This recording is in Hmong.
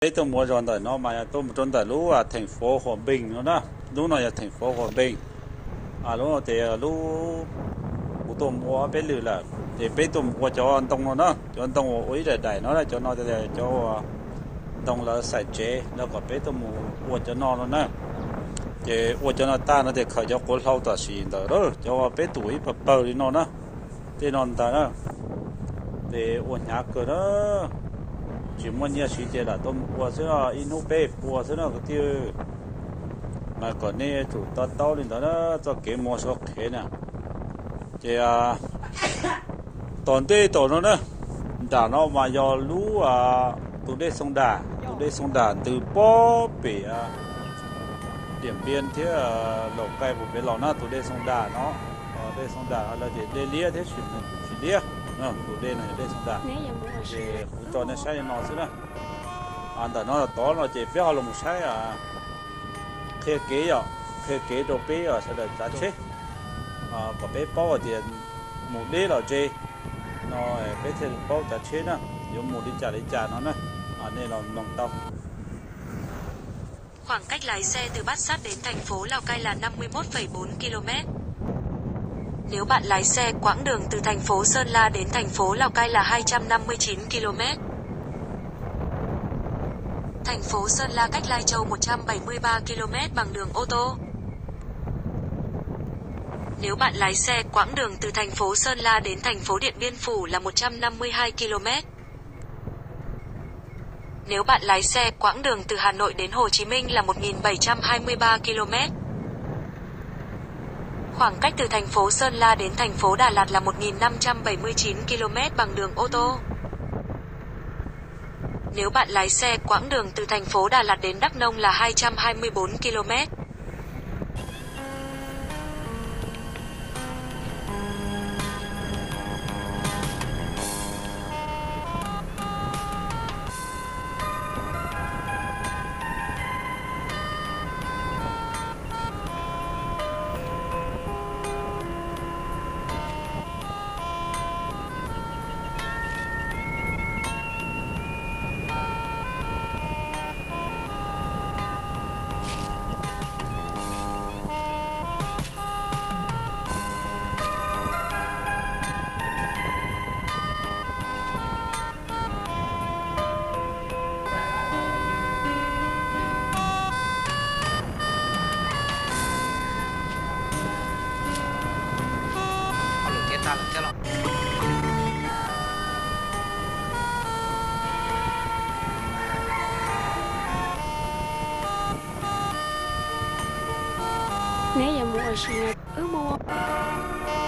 Peb tuaj mus ua zog ntawm no mas yog tuaj mus rau ntawm lub theem fauv Huam Npeej no na. Lub no yog theem fauv Huam Npeej. Lub no ces lub kuv tuaj mus ua ob peb lwm lawm, ces peb tuaj mus ua cov ntoo no na, cov ntoo uas ua ib daim daim no, cov no cov ntoo lawv xaim tsev lawv kom peb tuaj mus ua cov no no na. Ces ua cov no tag no ces khaws cov quav hlau tam sim ntawd, cov uas peb tum ib pawg pawg li no na, tej no ntag na. Ces ua hnyav kawg na, tsis muaj nyiaj siv ces lam tuaj mus ua xwb, ib hnub peb pua xwb na kwv tij. Mas kom nej tsum to taub li ntawd na, txoj kev mus suav qhev na. Ces tom ntej tom no na, nram no mas yog lub tus dej Xoo Das, tus dej Xoo Das ntws pob pem Diam Npia thiab Laus Kais puag pem los na, tus dej Xoo Das no. Dej Xoo Das lawv tias dej liab thiab sis mus kuj tsis liab, tus dej no yog dej Xoo Das. Ces kuv tso nej saib li no xwb na. Ntawm no tod no ces peb ho los mus saib, qhia kev yom, qhia kev rau peb sawv daws tsav tsheb, kom peb paub hais tias mus deb los ze no, peb thiaj paub tsav tsheb na, yuav mus li cas li cas no na. Nej los mloog tau. Khoảng cách lái xe từ Bát Sát đến thành phố Lào Cai là năm mươi mốt phẩy bốn ki-lô-mét. Nếu bạn lái xe, quãng đường từ thành phố Sơn La đến thành phố Lào Cai là hai trăm năm mươi chín ki-lô-mét. Thành phố Sơn La cách Lai Châu một trăm bảy mươi ba ki-lô-mét bằng đường ô tô. Nếu bạn lái xe, quãng đường từ thành phố Sơn La đến thành phố Điện Biên Phủ là một trăm năm mươi hai ki-lô-mét. Nếu bạn lái xe, quãng đường từ Hà Nội đến Hồ Chí Minh là một nghìn bảy trăm hai mươi ba ki-lô-mét. Khoảng cách từ thành phố Sơn La đến thành phố Đà Lạt là một nghìn năm trăm bảy mươi chín ki-lô-mét bằng đường ô tô. Nếu bạn lái xe, quãng đường từ thành phố Đà Lạt đến Đắk Nông là hai trăm hai mươi bốn ki-lô-mét. Neb yuav mus ua si no, wb mus ua